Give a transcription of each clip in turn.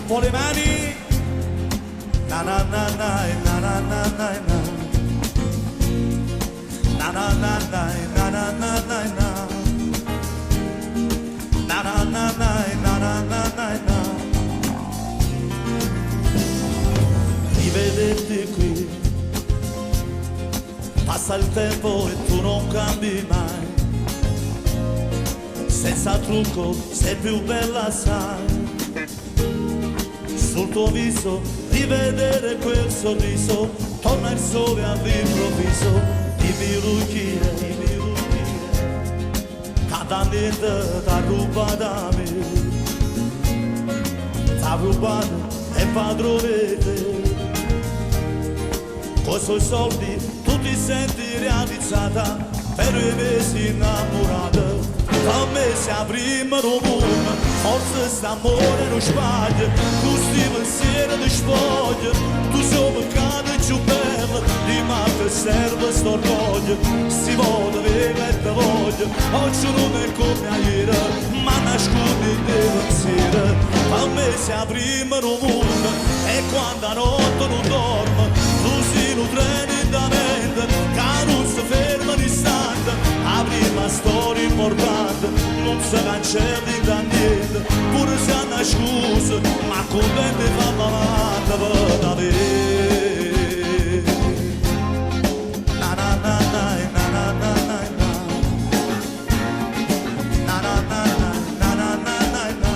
Po' le mani. Na na na na na na na na na. Na na na na na na na na na. Na na na na na na na na na. Rivederti qui. Passa il tempo e tu non cambi mai. Senza trucco sei più bella sai. Sul tuo viso rivedere quel sorriso, torna il sole all'improvviso. Dimmi lui chi è, dimmi lui chi è. Cada niente t'ha rubato a me. T'ha rubato è padrone te. Coi suoi soldi tu ti senti realizzata, per i mesi innamorata. Per me si prima do mondo, forse st'amore non sbaglia, tu sti pensieri ti spoglia, tu sei peccato più bello, di ma che serve sto orgoglio, si vuole vivere e te voglio, oggi non è come ieri, ma nascondi i pensieri. Per me si prima do mondo, e quando la notte non dormo, tu sei un treno in da mente, che non si ferma l'istante, la prima storia importante, non si cancelli da niente, pure se è una scusa, ma contento fa avanti per avere. Na na na na na na na na na. Na na na na na na na na.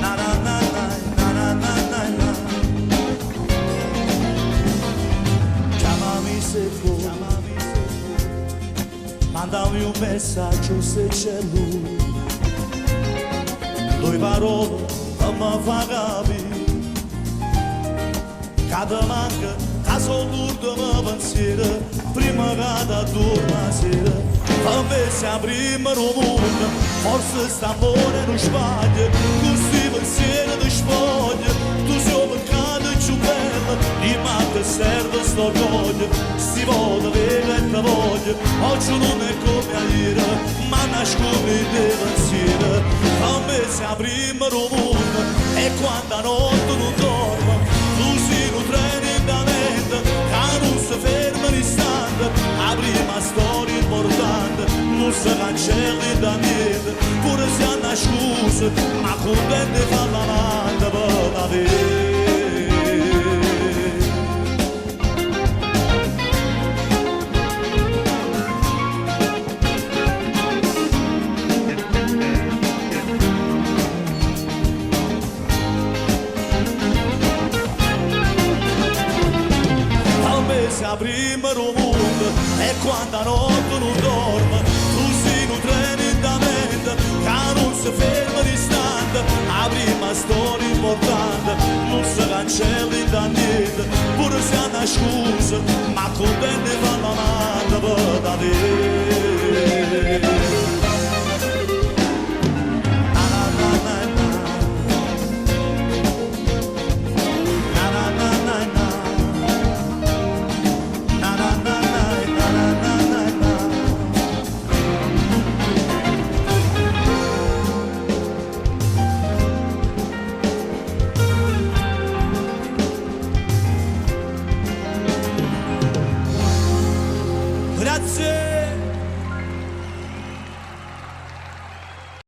Na na na na na na na na. Chiamami se vuoi, mandami un messaggio se c'è lui. Due parole che mi fa capire che ti manca, che sono l'ultimo pensiero prima che ti dorma sera. Per me sei la prima do mondo, forse st'amore non sbaglia, questi pensieri ti spoglia, tu sei peccato più bello, di ma che serve sto orgoglio, si vuole vivere e te voglio, oggi non è come ieri, ma nascondi i pensieri. Per me sei la prima do mondo, e quando la notte non dormo, tu sei un treno in da mente, che non si ferma l'istante, la prima storia importante, non si cancelli da niente, pure se è una scusa, ma contento fa l'avanti per avere. Per me sei la prima do mondo, e quando la notte non dormo, tu sei un treno in da mente, che non si ferma l'istante, la prima storia importante, non si cancelli da niente, pure se è una scusa, ma contento